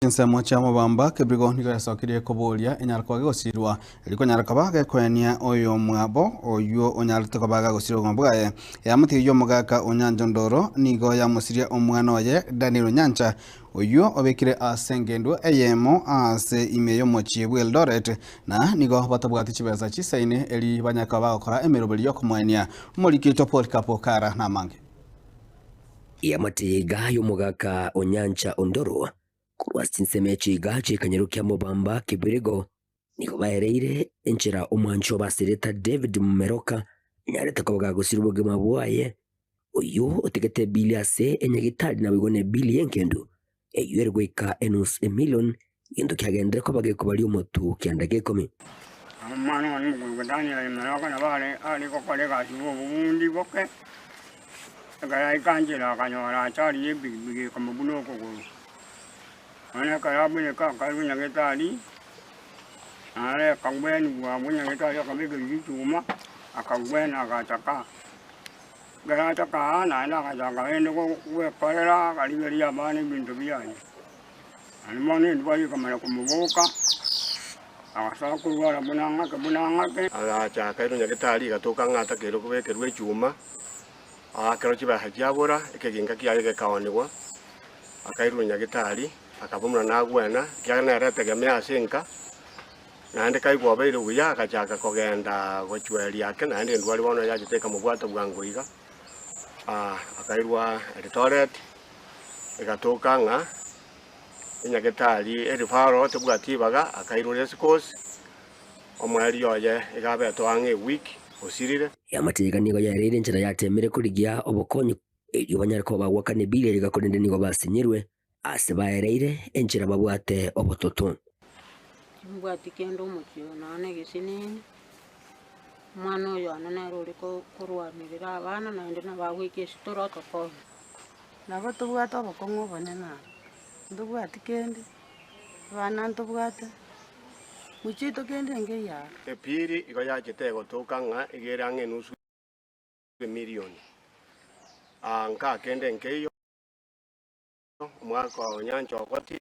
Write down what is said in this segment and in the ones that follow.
Chinsemo chia mobamba Kebirigo nigo yasokirie koboria enyare koba gegosirwa erio konyara koba gekoenia oyomwabo oyio onyarete koba gagosira obogima bwaye. Eamate eyio y'omogaka o Nyancha Ondoro nigo yamosirie omwana oye Daniel Onyancha oyio obekire ase engendu eyemo ase ime y'omochie bw'Eldoret na nigo batabwati chibesa chisaine eri banyare koba bagokora emeroberi y'okomoenia. Omoriki oito Polycarp Okara namange. Eamate iga y'omogaka o Nyancha Ondoro korwa ase chinsemo echi iga chi'ekanyoro kia Mobamba Kibirigo nigo baereire enchera omwanchi obo ase erieta David Mumeroka anyarete koba gagosira obogima bwaye, oyio otegete ebili ase enyagitari naboigo nebili y'engendu eyio ere goika enusu emilion, gento kiagenderere koba gekobaria omotu kianda gekomi. Omwana one omokungu Daniel Mumeroka nabo are gokora egasi bw'obobundi boke, Ekero aika nchera akanyora achari y'epigipigi ekamobuna okogoro. Bono ekero abuneka akarwa nyagetari, naro ekagwenigwa abwo nyagetari akabekerwa richuma, akagwena agacha kaa. Ekero acha kaa naende agachaka rende gwekorera akarigereria abana ebinto biaye. Naende bono endwari ekamanya komoboka, agasoa korwara buna ng'ake buna ng'ake. Agacha akairwa nyagetari egatoka ng'a atakeire kobekerwa echuma. Ekero chibesa chiabora, ekeginka kiaye gekaonigwa, akairwa nyagetari, akaba buna nagwena, ekiagera nere etegemea ase enka, naende kaigwa obeire buya, agachaka kogenda gochweria ake, naende endwari bono yachete ekamobwata bwango iga, akairwa Eldoret, egatoka ng'a enyagetari ereferral tebwati ribaga, akairwa Racecourse, omoerio oye iga abete ang'e eweek osirire. Eamate iga nigo yaereire enchera yateemire korigia obokonyi erio banyare koba bagwakana ebiiri iga korende nigo basinyirwe ase baereire enchera babwate obototo. Timbwati kende omochie oyo nonya na egesinini, omwana oyo one nere ore korwanerera abana naende nabo agoika esitoro otokonye. Nabo tobwate obokong'u obonene aro, ntobwati kende, abana ntobwate, mochie oito kende nkeiyo aro. Epiri igo yachete egotoka ng'a iga ere ang'e enusu emilioni. Aa nkaa kende nkeiyo, omwaka o nyancha ogotire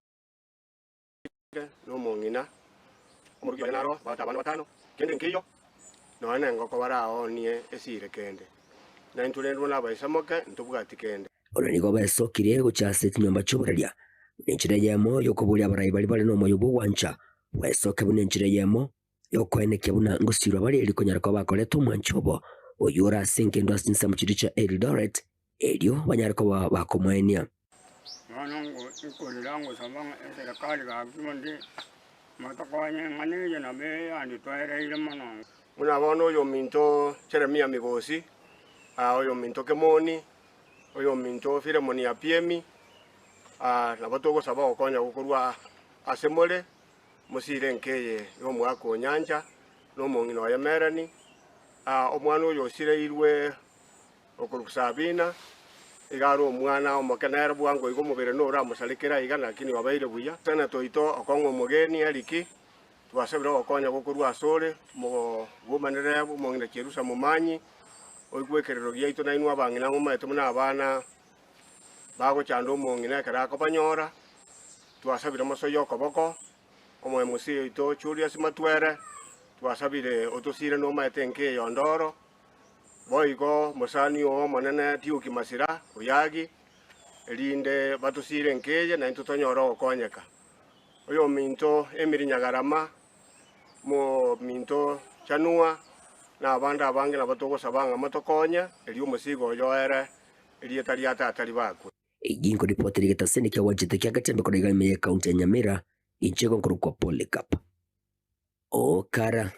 na omong'ina, omorugi oye naro abwate abana batano, kende nkeiyo, nonya na engoko baraoonie esire kende. Na intwe rende buna abaisamoke ntobwati kende. Bono nigo besokirie gochia ase chinyomba chi'oboraria, buna enchera eyemo y'okoboria abarai baria bare nomoyo bw'ogwancha, bwesoke buna enchera eyemo y'okoenekia buna ngosirwa bare erio konyara koba bakoreta omwancho obo, oyio ore ase engendu ase chinsemo chiria chia Eldoret, erio banyare koba bakomoenia. Bono nkorera ngosaba ng'a eserekari gaki onde motokonye eng'ana eye nabo eyanditoereire mono. Buna bono oyominto Jeremia Migosi, oyominto Kemoni, oyominto Filemoni Apiemi, nabo togosaba ogokonya gokorwa ase more, mosiire enka eye y'omwaka o nyancha, na omong'ina oye Melani, omwana oyo osireirwe okorokwa Sabina, iga are omwana omoke nere bwango iga omobere noramosarekere aiga lakini obeire buya. Senator oito okong'a omogeni Eric, Twasabire ogokonya gokorwa asore, bw'omonene bw'omong'ina Cherusa Momanyi, oigwe ekerero giaito nainwe abang'ina momaete buna abana bagochanda omong'ina ekero akobanyora. Twasabire mosoyie okoboko, omoemusi oito Julius Matwere, twasabire otosire nomaete enka eye Ondoro, boigo mosani oo omonene Duke Masira Oyagi, erinde batosire enka eye naintwe tonyore ogokonyeka. Oyominto Emily Nyagarama, omominto Chanua, na abande abange nabo togosaba ng'a motokonye, erio omosigo oyo oere erieta ria tata ribakwe. Eyio nkoripoti rigetaseni kia gwanchete kia Gatembe korwa iga ime ye county ya Nyamira, inche igo nkorokwa Polycarp Okara.